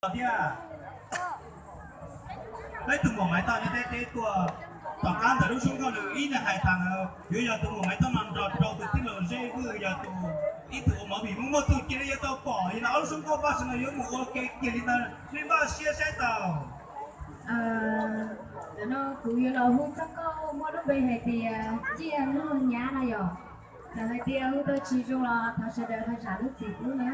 Thiab peb tus muam Maiv Toj nyob teb teb tuaj tom qab ntawm lub suab nkauj nws ib niag hais tas ntawd yuav yog tus muam Maiv Toj no nrog rau tus tij laug Zeb Vwj yog tus ib tug uas movie Hmoob muaj txuj ci li yuav tau pom li no. Ob lub suab nkauj Vaj Tswv no yuav mus ua ke kiag li ntawd, nej npaj siab saib tau. Tam no kuv yuav los hu txoj nkauj muaj lub npe hais tias Ciaj Luag Nyab no yom. Txawm hais tias hu tau tsis zoo los thov sawv daws ho zam lub txim pub na.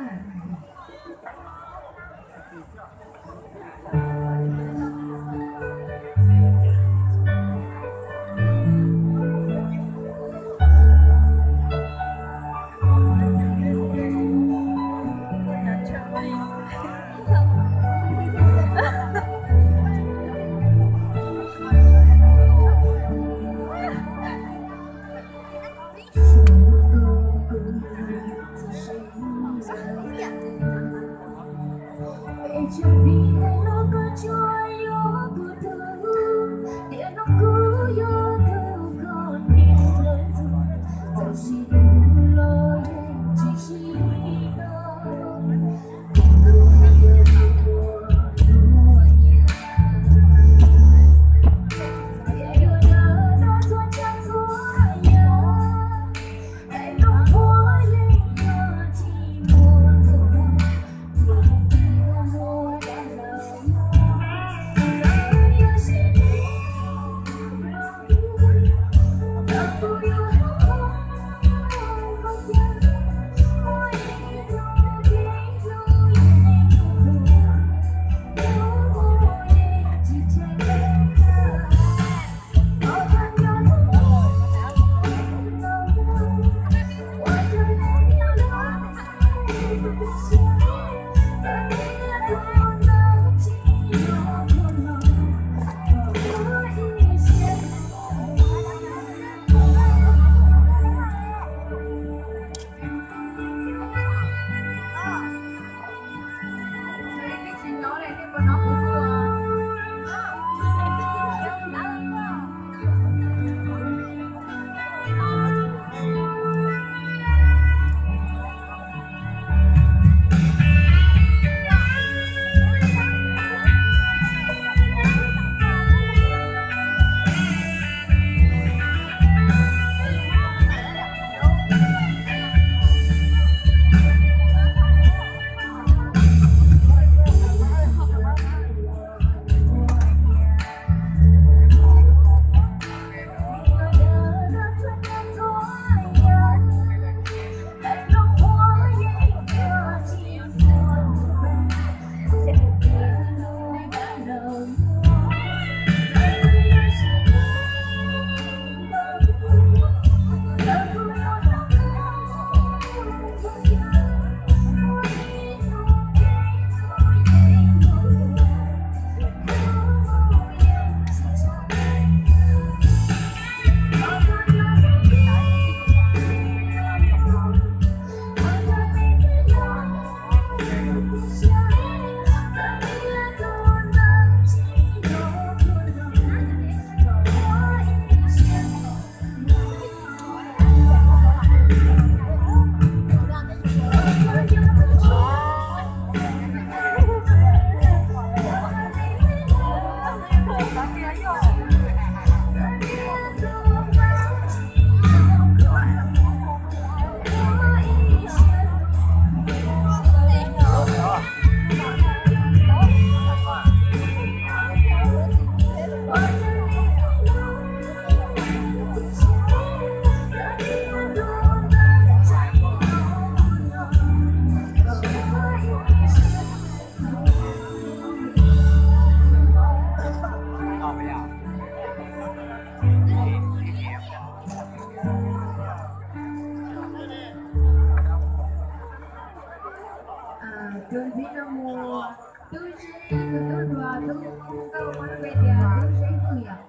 Tus ntxiv no mus, Tub Zeb, tus tub hluas, tus nkauj muaj lub npe tias Tub Zeb Vwj yom.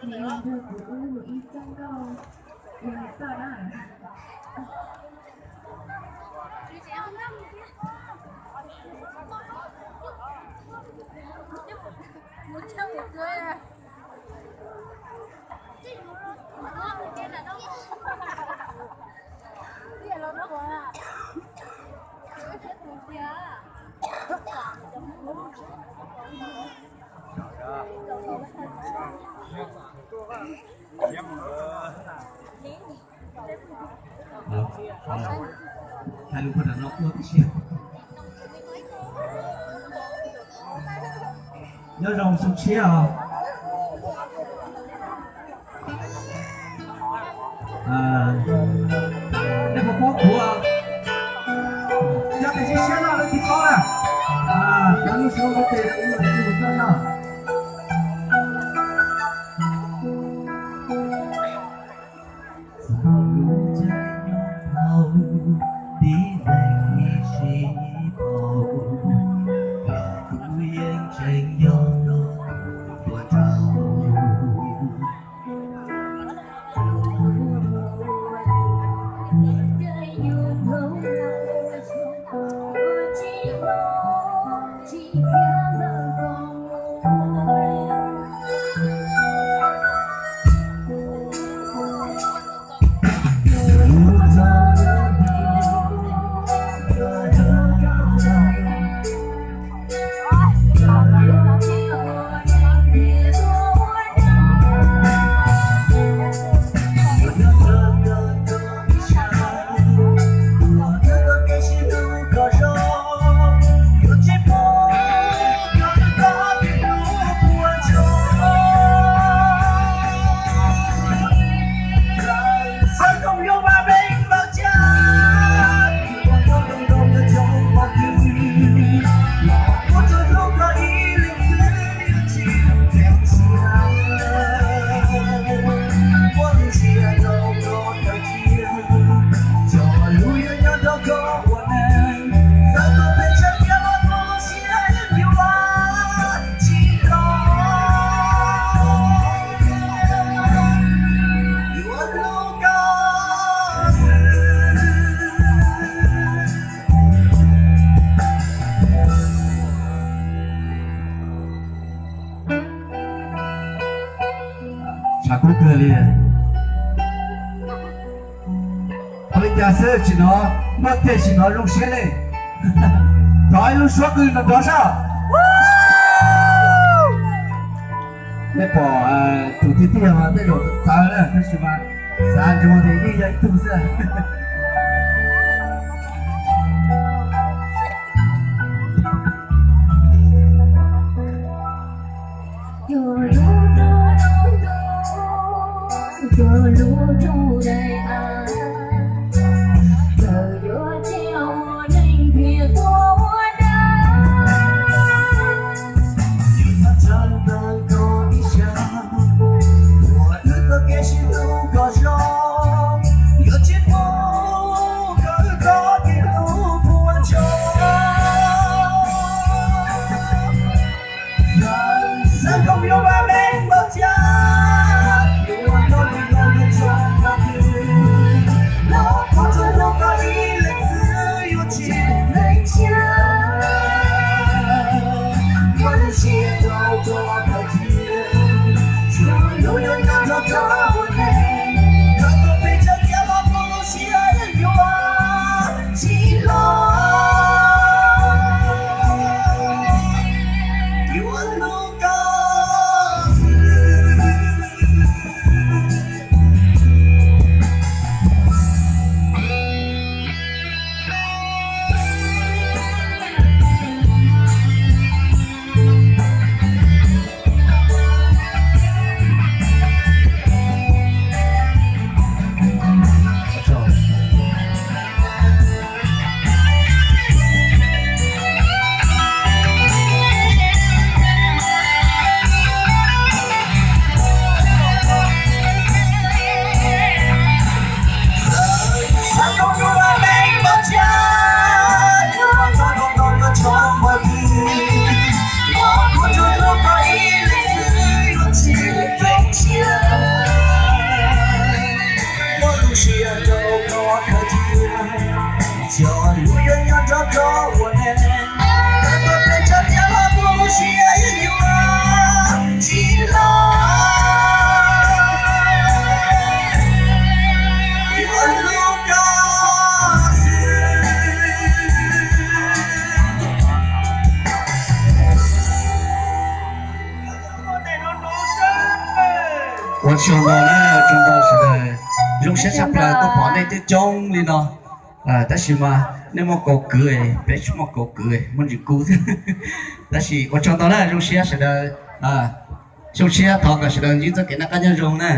Nws yuav nrog kuv ua ib txoj nkauj ua niam toj na. Hais lus puag nram no ua tib si. Nyob zoo xyoo tshiab os. Nej puas paub kuv? Cov tes siab siab no leej twg paub na? Cov lub suab lub tes no ib leeg twg paub no? Txog lub caij nyoog dhau, tib neeg ib sij paub, kuv yeej tseem yog tus puas nrauj. Tshav kub kawg li. Ua li cas xwb tsis hnov, muaj teg tsis hnov zoo siab li. Thov ib lub suab qw nrov nrov sab. Nej pom tus tij tij mas tej zaum txawv na, tab sis mas xav ntsoov tias yeej yog ib tug xwb. Ua tsaug ntau na, ua tsaug ntau sawv daws. Zoo siab tshaj plaws tuaj pom nej twb coob li no. Tab sis mas nej muaj kaus kwv, peb tsis muaj kaus kwv, muaj ntsis kub xwb. Tab sis ua tsaug ntau na, zoo siab sawv daws. Zoo siab, thov kom sawv daws ntsib txoj kev noj qab nyob zoo na.